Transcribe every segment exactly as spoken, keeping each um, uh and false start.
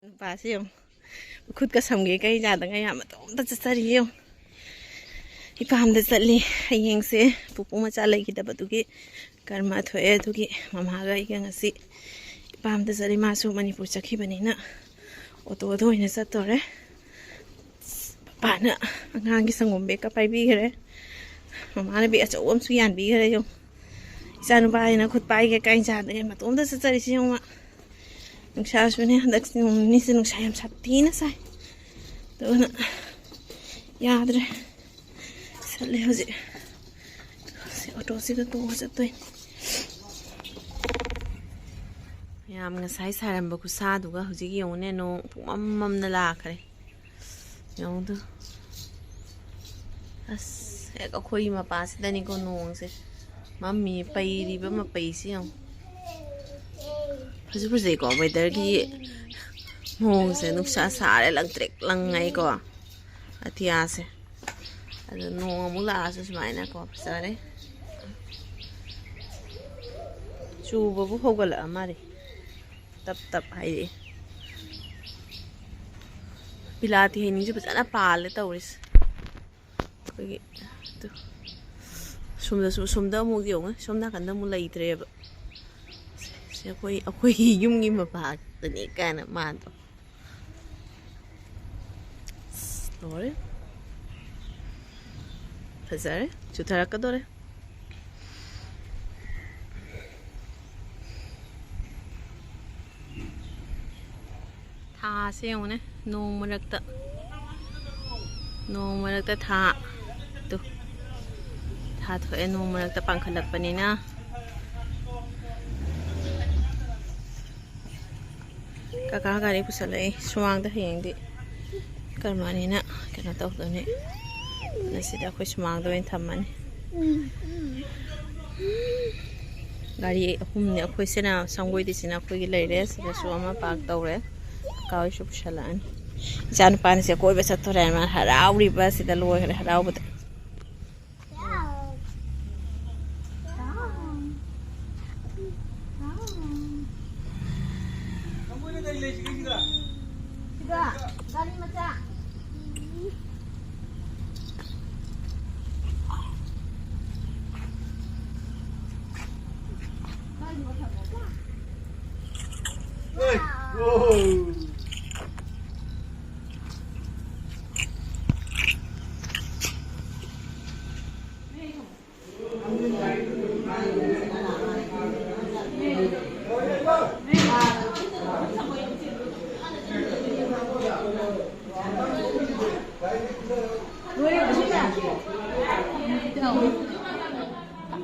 ꯅꯨꯄꯥꯁꯦ ꯌꯦꯡꯉꯨ, ꯈꯨꯠꯀ ꯁꯝꯒꯦ ꯀꯩ ꯌꯥꯗꯉꯩ ꯌꯥꯝ ꯃꯇꯣꯝꯇ ꯆꯠꯆꯔꯤ ꯌꯦꯡꯉꯨ꯫ ꯏꯄꯥꯝꯗ ꯆꯠꯂꯤ꯫ ꯍꯌꯦꯡꯁꯦ ꯄꯨꯄꯨ ꯃꯆꯥ ꯂꯩꯈꯤꯗꯕꯗꯨꯒꯤ ꯀꯔꯃ ꯊꯣꯛꯑꯦ, ꯑꯗꯨꯒꯤ ꯃꯃꯥꯒ ꯑꯩꯒ ꯉꯁꯤ ꯏꯄꯥꯝꯗ ꯆꯠꯂꯤ꯫ ꯃꯥꯁꯨ ꯃꯅꯤꯄꯨꯔ ꯆꯠꯈꯤꯕꯅꯤꯅ ꯑꯣꯇꯣꯗ ꯑꯣꯏꯅ ꯆꯠꯇꯣꯔꯦ꯫ ꯄꯥꯅ ꯑꯉꯥꯡꯒꯤ ꯁꯪꯒꯣꯝ ꯕꯦꯛꯀ ꯄꯥꯏꯕꯤꯈ꯭ꯔꯦ꯫ ꯃꯃꯥꯅ ꯕꯦꯛ ꯑꯆꯧꯕ ꯑꯃꯁꯨ ꯌꯥꯟꯕꯤꯈ꯭ꯔꯦ꯫ ꯌꯦꯡꯉꯨ, ꯏꯆꯥ ꯅꯨꯄꯥꯁꯤꯅ ꯈꯨꯠ ꯄꯥꯏꯒꯦ ꯀꯥꯏ ꯆꯥꯗꯒꯦ ꯃꯇꯣꯝꯇ ꯆꯠꯆꯔꯤꯁꯤ ꯌꯦꯡꯉꯨ꯫ ꯅꯨꯡꯁꯥꯁꯨꯅꯦ ꯍꯟꯗꯛ ꯅꯣꯡ ꯅꯤꯅꯤꯁꯦ ꯅꯨꯡꯁꯥ ꯌꯥꯝ ꯁꯥꯊꯤꯅ ꯁꯥꯏ꯫ ꯑꯗꯨꯅ ꯌꯥꯗ꯭ꯔꯦ꯫ ꯆꯠꯂꯦ ꯍꯧꯖꯤꯛ꯫ ꯁꯤ ꯑꯣꯇꯣꯁꯤꯗ ꯇꯣꯡꯉ ꯆꯠꯇꯣꯏꯅꯤ꯫ ꯌꯥꯝ ꯉꯁꯥꯏ ꯁꯥꯔꯝꯕ ꯈꯨꯠꯁꯥꯗꯨꯒ ꯍꯧꯖꯤꯛ ꯌꯦꯡꯉꯨꯅꯦ, ꯅꯣꯡ ꯄꯨꯡꯃꯝ ꯃꯝꯅ ꯂꯥꯛꯈ꯭ꯔꯦ꯫ ꯌꯦꯡꯉꯨꯗꯨ꯫ ꯑꯁ, ꯍꯦꯛ ꯑꯩꯈꯣꯏꯒꯤ ꯃꯄꯥꯁꯤꯗꯅꯤꯀꯣ ꯅꯣꯡꯁꯦ꯫ ꯃꯝꯃꯤ, ꯄꯩꯔꯤꯕ ꯃꯄꯩꯁꯤ ꯌꯦꯡꯉꯨ꯫ ꯐꯁꯨ ꯐꯖꯩꯀꯣ, ꯋꯦꯗꯔꯒꯤ ꯃꯑꯣꯡꯁꯦ꯫ ꯅꯨꯡꯁꯥ ꯁꯥꯔꯦ, ꯂꯪꯇ꯭ꯔꯤꯛ ꯂꯪꯉꯩꯀꯣ ꯑꯇꯤꯌꯥꯁꯦ꯫ ꯑꯗꯣ ꯅꯣꯡ ꯑꯃꯨꯛ ꯂꯥꯛꯑꯁꯨ ꯁꯨꯃꯥꯏꯅꯀꯣ, ꯐꯖꯔꯦ꯫ ꯆꯨꯕꯕꯨ ꯍꯧꯒꯠꯂꯛꯑ ꯃꯥꯜꯂꯦ꯫ ꯇꯞ ꯇꯞ ꯍꯥꯏꯔꯛꯑꯦ꯫ ꯕꯤꯂꯥꯇꯤ ꯍꯩꯅꯤꯡꯁꯨ ꯐꯖꯅ ꯄꯥꯜꯂꯦ ꯇꯧꯔꯤꯁꯦ꯫ ꯑꯩꯈꯣꯏꯒꯤ ꯑꯗꯨ ꯁꯣꯝꯗꯁꯨ, ꯁꯣꯝꯗ ꯑꯃꯨꯛ ꯌꯦꯡꯉꯨ, ꯁꯣꯝ ꯅꯥꯀꯟꯗ ꯑꯃꯨꯛ ꯂꯩꯇ꯭ꯔꯦꯕ꯫ ꯁꯦ, ꯁꯦ ꯑꯩꯈꯣꯏ, ꯑꯩꯈꯣꯏꯒꯤ ꯌꯨꯝꯒꯤ ꯃꯄꯥꯗꯅꯦ ꯀꯥꯏꯅ ꯃꯥꯗꯣ꯫ ꯑꯁ, ꯂꯣꯏꯔꯦ꯫ ꯐꯖꯔꯦ꯫ ꯆꯨꯊꯔꯛꯀꯗꯣꯔꯦ꯫ ꯊꯥꯁꯦ ꯌꯦꯡꯉꯨꯅꯦ, ꯅꯣꯡ ꯃꯔꯛꯇ, ꯅꯣꯡ ꯃꯔꯛꯇ ꯊꯥ꯫ ꯇꯨ, ꯊꯥ ꯊꯣꯛꯑꯦ ꯅꯣꯡ ꯃꯔꯛꯇ ꯄꯥꯡꯈꯠꯂꯛꯄꯅꯤꯅ꯫ ꯀꯀꯥ ꯒꯥꯔꯤ ꯄꯨꯁꯜꯂꯛꯑꯦ꯫ ꯁꯨꯃꯥꯡꯗ ꯍꯌꯦꯡꯗꯤ ꯀꯔꯃꯅꯤꯅ ꯀꯩꯅꯣ ꯇꯧꯗꯣꯏꯅꯦ꯫ ꯑꯗꯨꯅ ꯁꯤꯗ ꯑꯩꯈꯣꯏ ꯁꯨꯃꯥꯡꯗ ꯑꯣꯏꯅ ꯊꯝꯃꯅꯤ꯫ ꯒꯥꯔꯤ ꯑꯍꯨꯝꯅꯦ ꯑꯩꯈꯣꯏ ꯁꯤꯅ, ꯁꯪꯒꯣꯏꯗꯤꯁꯤꯅ ꯑꯩꯈꯣꯏꯒꯤ ꯂꯩꯔꯦ꯫ ꯁꯤꯗꯁꯨ ꯑꯃ ꯄꯥꯔꯛ ꯇꯧꯔꯦ꯫ ꯀꯀꯥ ꯍꯣꯏꯁꯨ ꯄꯨꯁꯜꯂꯛꯑꯅꯤ꯫ ꯏꯆꯥ ꯅꯨꯄꯥꯅꯤꯁꯦ ꯀꯣꯏꯕ ꯆꯠꯇꯣꯔꯦ ꯍꯥꯏꯅ ꯃꯥ ꯍꯔꯥꯎꯔꯤꯕ ꯁꯤꯗ ꯂꯣꯏꯈ꯭ꯔꯦ ꯍꯔꯥꯎꯕꯗ꯫ ꯒꯥꯔꯤ ꯃꯆꯥ꯫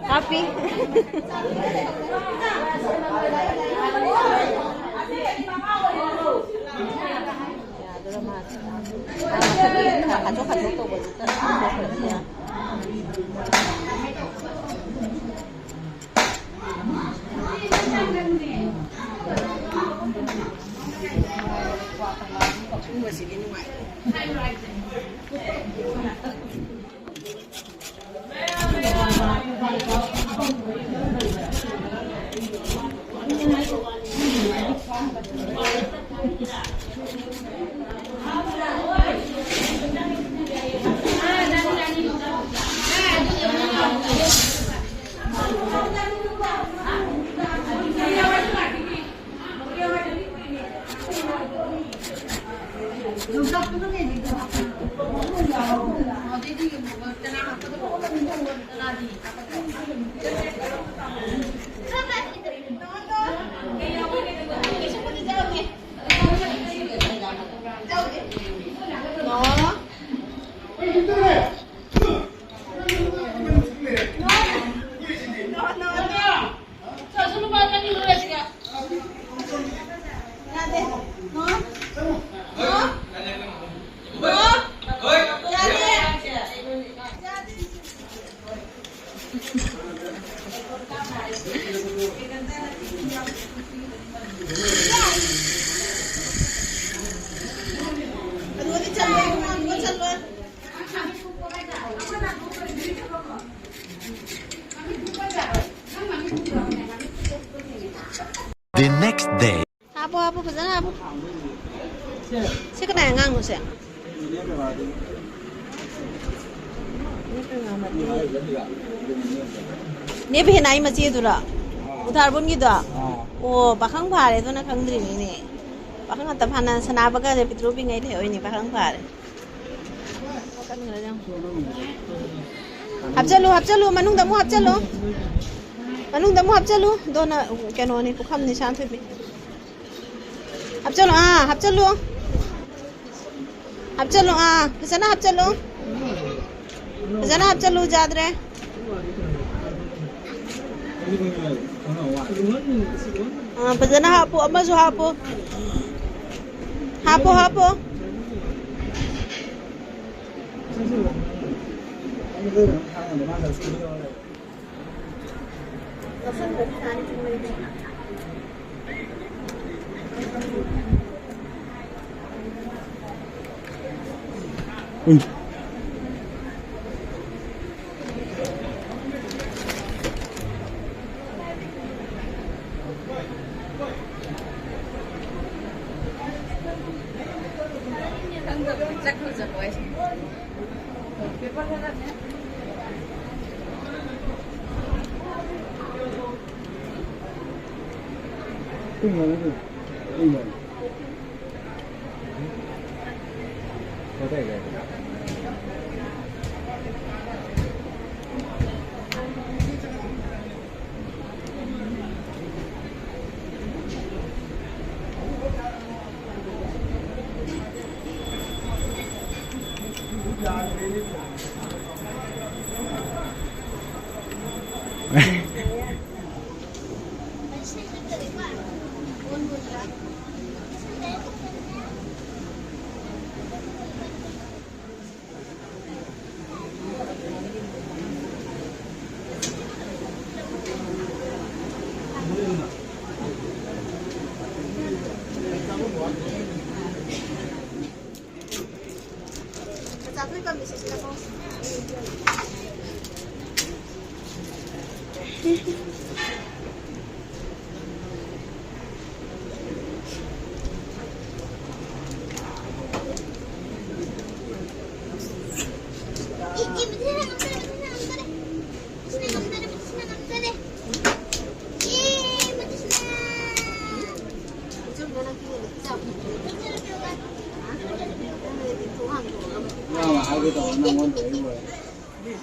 ꯀꯥꯞꯄꯤ꯫ ꯌꯥꯗꯣꯔ ꯃꯥꯜꯂꯦ꯫ ꯃꯥ ꯃꯊꯛꯀꯤ ꯈꯔ ꯈꯥꯖꯣꯛ ꯈꯥꯖꯣꯛ ꯇꯧꯕꯗꯨꯗ ꯊꯣꯛꯈ꯭ꯔꯗꯤ ꯌꯥ꯫ The next day. ꯍꯥꯞꯄꯣ, ꯍꯥꯞꯄꯣ, ꯐꯖꯅ ꯍꯥꯞꯄꯣ꯫ ꯁꯤ ꯀꯅꯥꯏ ꯑꯉꯥꯡꯅꯣ ꯁꯦ? ꯅꯦ ꯕꯦꯍꯦꯅꯥꯏ ꯃꯆꯦꯗꯨꯔꯣ? ꯎꯊꯥꯔꯕꯨꯟꯒꯤꯗꯣ? ꯑꯣ, ꯄꯥꯈꯪ ꯐꯥꯔꯦ, ꯑꯗꯨꯅ ꯈꯪꯗ꯭ꯔꯤꯅꯤꯅꯦ꯫ ꯄꯥꯈꯪ ꯑꯇ ꯐꯥꯅ ꯁꯅꯥꯕꯒꯁꯦ ꯄꯤꯛꯇ꯭ꯔꯨ ꯄꯤꯛꯉꯩ ꯂꯩꯍꯧꯔꯤꯅꯤ, ꯄꯥꯈꯪ ꯐꯥꯔꯦ꯫ ꯍꯥꯞꯆꯜꯂꯨ, ꯍꯥꯞꯆꯜꯂꯨ, ꯃꯅꯨꯡꯗ ꯑꯃꯨꯛ ꯍꯥꯞꯆꯜꯂꯨ꯫ ꯃꯅꯨꯡꯗ ꯑꯃꯨꯛ ꯍꯥꯞꯆꯜꯂꯨ꯫ ꯗꯣꯅ ꯀꯩꯅꯣꯅꯤ, ꯄꯨꯈꯝꯅꯤ, ꯁꯥꯟꯊꯣꯏꯕꯤ꯫ ꯍꯥꯞꯆꯜꯂꯨ, ꯑꯥ, ꯍꯥꯞꯆꯜꯂꯨ꯫ ꯍꯥꯞꯆꯜꯂꯨ, ꯑꯥ, ꯐꯖꯅ ꯍꯥꯞꯆꯜꯂꯨ꯫ ꯐꯖꯅ ꯍꯥꯞꯆꯜꯂꯨ, ꯌꯥꯗ꯭ꯔꯦ꯫ ꯑꯥ, ꯐꯖꯅ ꯍꯥꯞꯄꯨ, ꯑꯃꯁꯨ ꯍꯥꯞꯄꯨ꯫ ꯍꯥꯞꯄꯨ, ꯍꯥꯞꯄꯨ꯫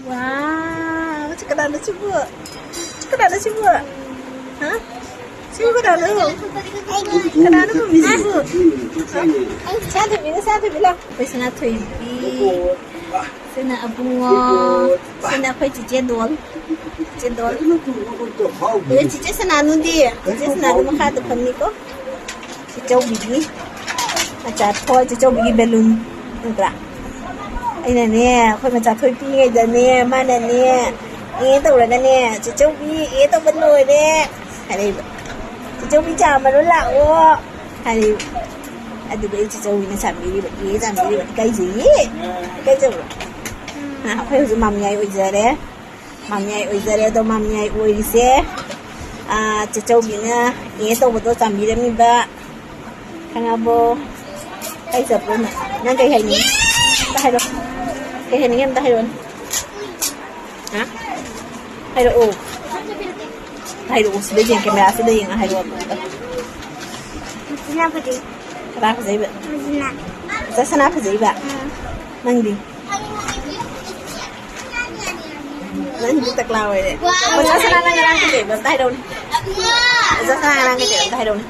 ꯋꯥꯎ, ꯁꯤ ꯀꯅꯥꯅꯣ ꯁꯤꯕꯨ? ꯁꯤ ꯀꯅꯥꯅꯣ ꯁꯤꯕꯨ? ꯍꯥ? ꯁꯤꯕꯨ ꯀꯅꯥꯅꯣ? ꯀꯅꯥꯅꯣ ꯃꯃꯤ ꯁꯤꯕꯨ? ꯍꯥ? ꯁꯅꯥꯊꯣꯏꯕꯤꯅ, ꯁꯅꯥꯊꯣꯏꯕꯤ ꯂꯥꯎ꯫ ꯑꯩꯈꯣꯏ ꯁꯅꯥꯊꯣꯏꯕꯤ꯫ ꯁꯤꯅ ꯑꯕꯨꯡꯉꯣ꯫ ꯁꯤꯅ ꯑꯩꯈꯣꯏ ꯆꯤꯆꯦ ꯗꯣꯜ꯫ ꯆꯤꯆꯦ ꯗꯣꯜ꯫ ꯑꯗꯨ ꯆꯤꯆꯦ ꯁꯅꯥꯅꯨꯗꯤ? ꯆꯤꯆꯦ ꯁꯅꯥꯅꯨ ꯃꯈꯥꯗ ꯐꯝꯃꯤꯀꯣ꯫ ꯆꯤꯆꯧꯕꯤꯒꯤ ꯃꯆꯥ ꯊꯣꯏ, ꯆꯤꯆꯧꯕꯤꯒꯤ ꯕꯦꯂꯨꯟ ꯎꯗ꯭ꯔꯥ? ꯑꯩꯅꯅꯦ, ꯑꯩꯈꯣꯏ ꯃꯆꯥ ꯊꯣꯏ ꯄꯤꯛꯏꯉꯩꯗꯅꯦ, ꯃꯥꯅꯅꯦ, ꯑꯦ ꯇꯧꯔꯒꯅꯦ, "ꯆꯤꯆꯧꯕꯤ, ꯑꯦ ꯇꯧꯕ ꯂꯣꯏꯔꯦ" ꯍꯥꯏꯔꯛꯏꯕ꯫ "ꯆꯤꯆꯧꯕꯤ, ꯆꯥꯝꯃꯔꯣ ꯂꯥꯛꯑꯣ" ꯍꯥꯏꯔꯛꯏꯕ꯫ ꯑꯗꯨꯒ ꯑꯩ ꯆꯤꯆꯧꯕꯤꯅ ꯆꯥꯝꯕꯤꯔꯤꯕ, ꯑꯦ ꯆꯥꯝꯕꯤꯔꯤꯕ꯫ ꯏꯀꯥꯏꯖꯩꯌꯦ꯫ ꯏꯀꯥꯏꯖꯕ꯭ꯔꯣ? ꯑ, ꯑꯩꯈꯣꯏ ꯍꯧꯖꯤꯛ ꯃꯥꯝꯌꯥꯏ ꯑꯣꯏꯖꯔꯦ꯫ ꯃꯥꯝꯌꯥꯏ ꯑꯣꯏꯖꯔꯦ꯫ ꯑꯗꯣ ꯃꯥꯝꯌꯥꯏ ꯑꯣꯏꯔꯤꯁꯦ, ꯑꯥ, ꯆꯦꯆꯧꯕꯤꯅ ꯑꯦ ꯇꯧꯕꯗꯣ ꯆꯥꯝꯕꯤꯔꯝꯃꯤꯕ꯫ ꯈꯪꯉꯕꯣ? ꯀꯩ ꯆꯠꯄ꯭ꯔꯣ ꯅꯪ? ꯅꯪ ꯀꯩ ꯍꯥꯏꯅꯤꯡꯉꯤ? ꯑꯝꯇ ꯍꯥꯏꯔꯣ꯫ ꯀꯩ ꯍꯥꯏꯅꯤꯡꯉꯤ? ꯑꯝꯇ ꯍꯥꯏꯔꯛꯑꯣꯅꯦ꯫ ꯍꯥ? ꯍꯥꯏꯔꯛꯑꯣ꯫ ꯍꯥꯏꯔꯛꯑꯣ꯫ ꯁꯤꯗ ꯌꯦꯡ, ꯀꯦꯃꯦꯔꯥꯁꯤꯗ ꯌꯦꯡꯉ ꯍꯥꯏꯔꯛꯑꯣ ꯑꯝꯇ꯫ ꯁꯅꯥ ꯐꯖꯩ꯫ ꯀꯅꯥ ꯐꯖꯩꯕ? ꯁꯅꯥ꯫ ꯏꯆꯥ ꯁꯅꯥ ꯐꯖꯩꯕ? ꯎꯝ꯫ ꯅꯪꯗꯤ? ꯅꯪꯗꯤ ꯇꯀꯂꯥ ꯑꯣꯏꯔꯦ꯫ ꯋꯥ! ꯑꯣꯖꯥ ꯁꯅꯥ, ꯅꯪ ꯉꯔꯥꯡ ꯀꯩ ꯀꯩ ꯑꯝꯇ ꯍꯥꯏꯔꯛꯎꯅꯦ꯫ ꯑꯕꯨꯡꯉꯣ! ꯑꯣꯖꯥ ꯁꯅꯥ, ꯉꯔꯥꯡ ꯀꯩ ꯀꯩ ꯑꯝꯇ ꯍꯥꯏꯔꯛꯎꯅꯦ꯫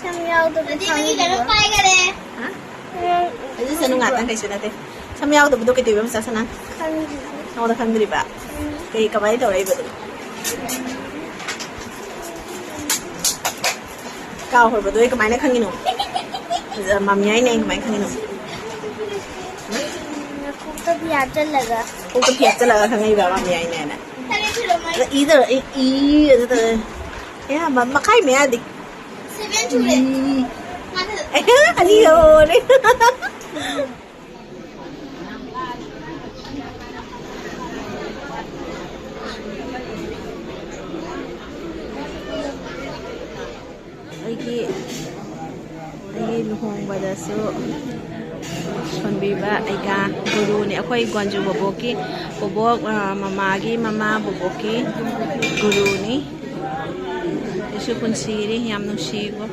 ꯁꯝ ꯌꯥꯎꯗꯕ ꯑꯗꯨꯗꯤ ꯅꯪꯒꯤ ꯀꯩꯅꯣ ꯈꯪꯗ꯭ꯔꯤꯕꯣ? ꯄꯥꯏꯈꯔꯦ꯫ ꯍꯥ? ꯎꯝ꯫ ꯑꯗꯨ ꯁꯅꯨ ꯉꯥꯛꯇꯪ ꯀꯩꯁꯨ ꯅꯠꯇꯦ꯫ ꯁꯝ ꯌꯥꯎꯗꯕꯗꯣ ꯀꯩꯗꯧꯕ, ꯑꯣꯖꯥ ꯁꯅꯥ? ꯈꯪꯗ꯭ꯔꯤꯕꯣ? ꯅꯉꯣꯟꯗ ꯈꯪꯗ꯭ꯔꯤꯕ? ꯎꯝ꯫ ꯀꯩ, ꯀꯃꯥꯏꯅ ꯇꯧꯔꯛꯏꯕ ꯑꯗꯨ? ꯀꯥꯎꯈ꯭ꯔꯕꯗꯣ ꯑꯩ ꯀꯃꯥꯏꯅ ꯈꯪꯉꯤꯅꯣ? ꯃꯥꯝꯌꯥꯏꯅꯦ ꯑꯩ ꯀꯃꯥꯏꯅ ꯈꯪꯉꯤꯅꯣ? ꯅꯀꯣꯛꯇ ꯐꯤ ꯍꯥꯞꯆꯜꯂꯒ꯫ ꯀꯣꯛꯇ ꯐꯤ ꯍꯥꯞꯆꯜꯂꯒ ꯈꯪꯉꯛꯏꯕ ꯃꯥꯝꯌꯥꯏꯅꯦꯅ? ꯑꯗ ꯏꯗ, ꯏ, ꯏ, ꯑꯗꯨ ꯇꯧꯔꯦ꯫ ꯑꯌꯥꯝꯕ ꯃꯈꯥꯏ ꯃꯌꯥꯗꯤ꯫ ꯁꯚꯦꯟ ꯁꯨꯔꯦ꯫ ꯏ꯫ ꯃꯥꯅ ꯑꯅꯤ ꯌꯧꯔꯦ꯫ ꯑꯩꯒꯤ, ꯑꯩꯒꯤ ꯂꯨꯍꯣꯡꯕꯗꯁꯨ ꯁꯣꯟꯕꯤꯕ ꯑꯩꯒ ꯒꯨꯔꯨꯅꯤ꯫ ꯑꯩꯈꯣꯏ ꯒꯣꯟꯖꯨ ꯕꯣꯕꯣꯛꯀꯤ, ꯕꯣꯕꯣꯛ, ꯑ, ꯃꯃꯥꯒꯤ ꯃꯃꯥ ꯕꯣꯕꯣꯛꯀꯤ ꯒꯨꯔꯨꯅꯤ꯫ ꯑꯩꯁꯨ ꯄꯨꯟꯁꯤꯔꯤ, ꯌꯥꯝ ꯅꯨꯡꯁꯤꯀꯣ꯫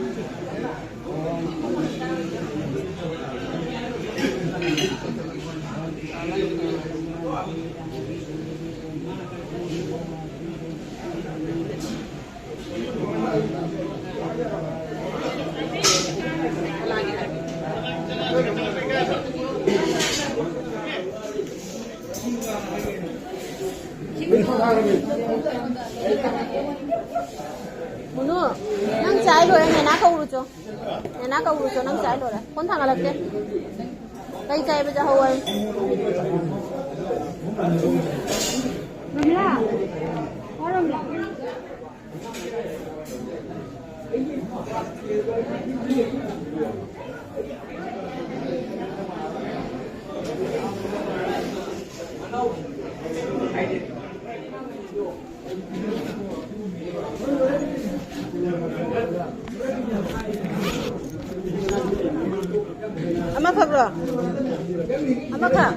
ꯃꯨꯅꯨ, ꯅꯪ ꯆꯥꯏ ꯂꯣꯏꯔꯦ, ꯅꯦꯅꯥ ꯀꯧꯔꯨꯆꯣ꯫ ꯅꯦꯅꯥ ꯀꯧꯔꯨꯆꯣ, ꯅꯪ ꯆꯥꯏ ꯂꯣꯏꯔꯦ꯫ ꯐꯣꯟ ꯊꯥꯡꯒꯠꯂꯛꯀꯦ꯫ ꯀꯩ ꯆꯥꯏꯕ ꯆꯥꯍꯧ ꯍꯥꯏꯌꯨ꯫ ꯔꯣꯃꯤꯂꯥ, ꯑꯣ ꯔꯣꯃꯤꯂꯥ꯫ ꯑꯃ ꯐꯕ꯭ꯔꯣ? ꯑꯃꯈꯛ?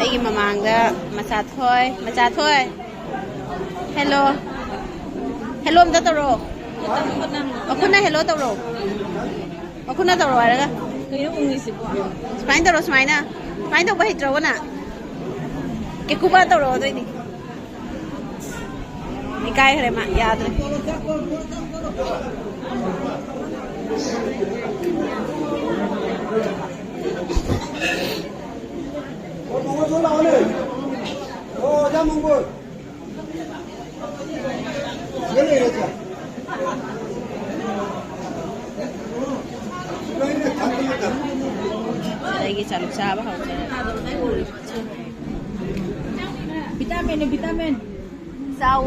ꯑꯩꯒꯤ ꯃꯃꯥꯡꯗ ꯃꯆꯥꯊꯣꯏ, ꯃꯆꯥꯊꯣꯏ, hello, hello ꯑꯝꯇ ꯇꯧꯔꯣ꯫ ꯃꯈꯨꯠꯅ hello ꯇꯧꯔꯣ꯫ ꯃꯈꯨꯠꯅ ꯇꯧꯔꯣ ꯍꯥꯏꯔꯒ꯫ ꯀꯩꯅꯣ ꯎꯪꯉꯤꯁꯤꯕꯣ? ꯁꯨꯃꯥꯏꯅ ꯇꯧꯔꯣ, ꯁꯨꯃꯥꯏꯅ꯫ ꯁꯨꯃꯥꯏꯅ ꯇꯧꯕ ꯍꯩꯇ꯭ꯔꯣꯕ ꯅꯪ? ꯀꯦꯀꯨꯕꯥ ꯇꯧꯔꯣ, ꯑꯗꯨꯑꯣꯏꯗꯤ꯫ ꯏꯀꯥꯏꯈ꯭ꯔꯦ ꯃꯥ, ꯌꯥꯗ꯭ꯔꯦ꯫ ꯑꯩꯒꯤ ꯆꯥꯛ ꯆꯥꯕ ꯍꯧꯔꯦ꯫ ꯚꯤꯇꯥꯃꯤꯟꯅꯦ, ꯚꯤꯇꯥꯃꯤꯟ꯫ ꯆꯥꯎ꯫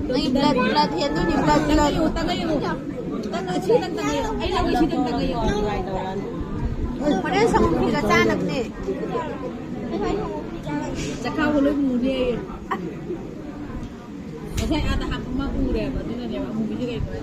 ꯅꯪꯒꯤ blood, blood ꯍꯦꯟꯗꯣꯏꯅꯤ, blood, blood꯫ ꯇꯪꯉꯥꯏꯌꯣ, ꯇꯪꯉꯥꯏꯌꯣ꯫ ꯇꯪꯉꯥꯏꯌꯣ, ꯁꯤꯗꯪ ꯇꯪꯉꯥꯏꯌꯣ꯫ ꯑꯩ ꯂꯧꯒꯦ, ꯁꯤꯗꯪ ꯇꯪꯉꯥꯏꯌꯣ꯫ ꯍꯣꯔꯦꯟ ꯁꯪꯒꯣꯝ ꯈꯤꯔ ꯆꯥꯅꯕꯅꯦ꯫ ꯆꯈꯥꯎꯒ ꯂꯣꯏ ꯃꯨꯅꯤ ꯑꯩ꯫ ꯉꯁꯥꯏ ꯑꯥꯗ ꯍꯥꯞꯄ ꯑꯃ ꯎꯔꯦꯕ, ꯑꯗꯨꯅꯅꯦꯕ ꯑꯃꯨꯕꯤꯁꯦ ꯀꯩꯅꯣ꯫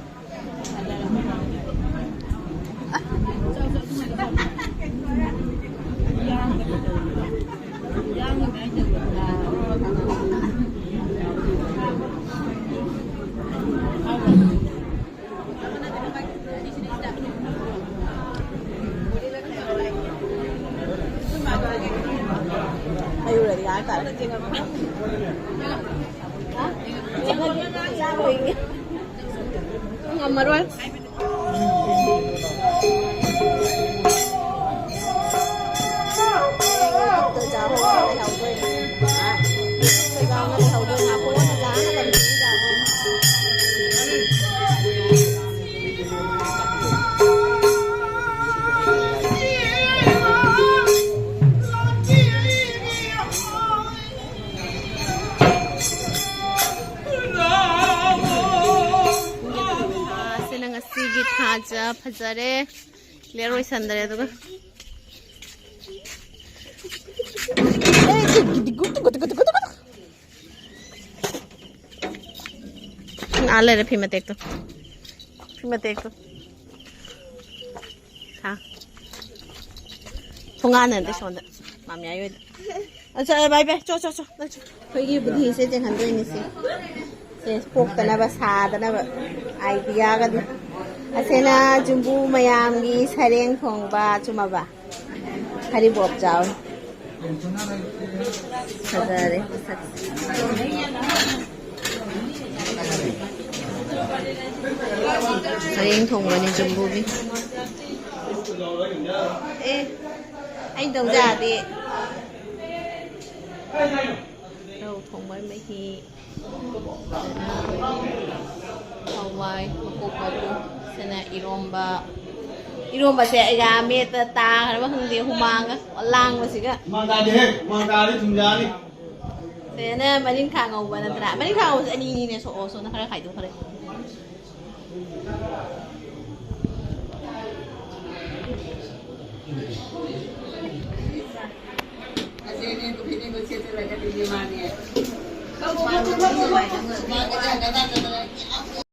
ꯉꯝꯃꯔꯣꯏ꯫ ꯁꯤꯅ ꯉꯁꯤꯒꯤ ꯊꯥꯖ ꯐꯖꯔꯦ꯫ Clear ꯑꯣꯏꯁꯟꯗ꯭ꯔꯦ ꯑꯗꯨꯒ꯫ ꯑꯥ ꯂꯩꯔꯦ ꯐꯤ ꯃꯇꯦꯛꯇꯣ꯫ ꯐꯤ ꯃꯇꯦꯛꯇꯣ꯫ ꯍꯥ꯫ ꯊꯣꯡꯒꯥꯟꯅꯗꯦ ꯁꯣꯝꯗ꯫ ꯃꯥꯃꯤ ꯑꯣꯏꯗ꯫ ꯑꯆꯥ, ꯕꯥꯏ ꯕꯥꯏ꯫ ꯆꯣ, ꯆꯣ, ꯆꯣ꯫ ꯅꯪ ꯆꯣ꯫ ꯑꯩꯈꯣꯏꯒꯤ ꯕꯨꯙꯤꯁꯦ ꯆꯦꯟꯍꯟꯗꯣꯏꯅꯤ ꯁꯤ꯫ ꯁꯦ, ꯄꯣꯛꯇꯅꯕ ꯁꯥꯗꯅꯕ ꯑꯥꯏꯗꯤꯌꯥꯒꯗꯤ꯫ ꯑꯁꯤꯅ ꯖꯨꯝꯕꯨ ꯃꯌꯥꯝꯒꯤ ꯁꯔꯦꯡ ꯊꯣꯡꯕ꯫ ꯆꯨꯝꯃꯕ? ꯍꯔꯤꯕꯣꯞ ꯆꯥꯎ꯫ ꯐꯖꯔꯦ ꯃꯁꯛꯁꯦ꯫ ꯁꯔꯦꯡ ꯊꯣꯡꯕꯅꯤ ꯖꯨꯝꯕꯨꯒꯤ꯫ ꯑꯦ, ꯑꯩ ꯇꯧꯖꯥꯗꯦ꯫ ꯔꯧ ꯊꯣꯡꯕ ꯃꯍꯤ꯫ ꯍꯋꯥꯏ ꯃꯀꯨꯞ ꯃꯀꯨꯞ꯫ ꯁꯤꯅ ꯏꯔꯣꯝꯕ꯫ ꯏꯔꯣꯝꯕꯁꯦ ꯑꯩꯒ ꯃꯦꯠꯇ ꯇꯥꯈ꯭ꯔꯕ ꯈꯪꯗꯦ, ꯍꯨꯃꯥꯡꯒ ꯂꯥꯡꯕꯁꯤꯒ꯫ ꯍꯨꯃꯥꯡ ꯇꯥꯗꯦꯍꯦ, ꯍꯨꯃꯥꯡ ꯇꯥꯔꯗꯤ ꯊꯨꯝ ꯌꯥꯅꯤ꯫ ꯁꯤꯅ ꯃꯔꯤꯡꯈꯥ ꯉꯧꯕ ꯅꯠꯇ꯭ꯔꯥ? ꯃꯔꯤꯡꯈꯥ ꯉꯧꯕꯁꯦ ꯑꯅꯤꯅꯤꯅꯦ, ꯁꯣꯛꯑꯣ, ꯁꯣꯝꯗ ꯈꯔ ꯈꯥꯏꯗꯣꯛꯈ꯭ꯔꯦ꯫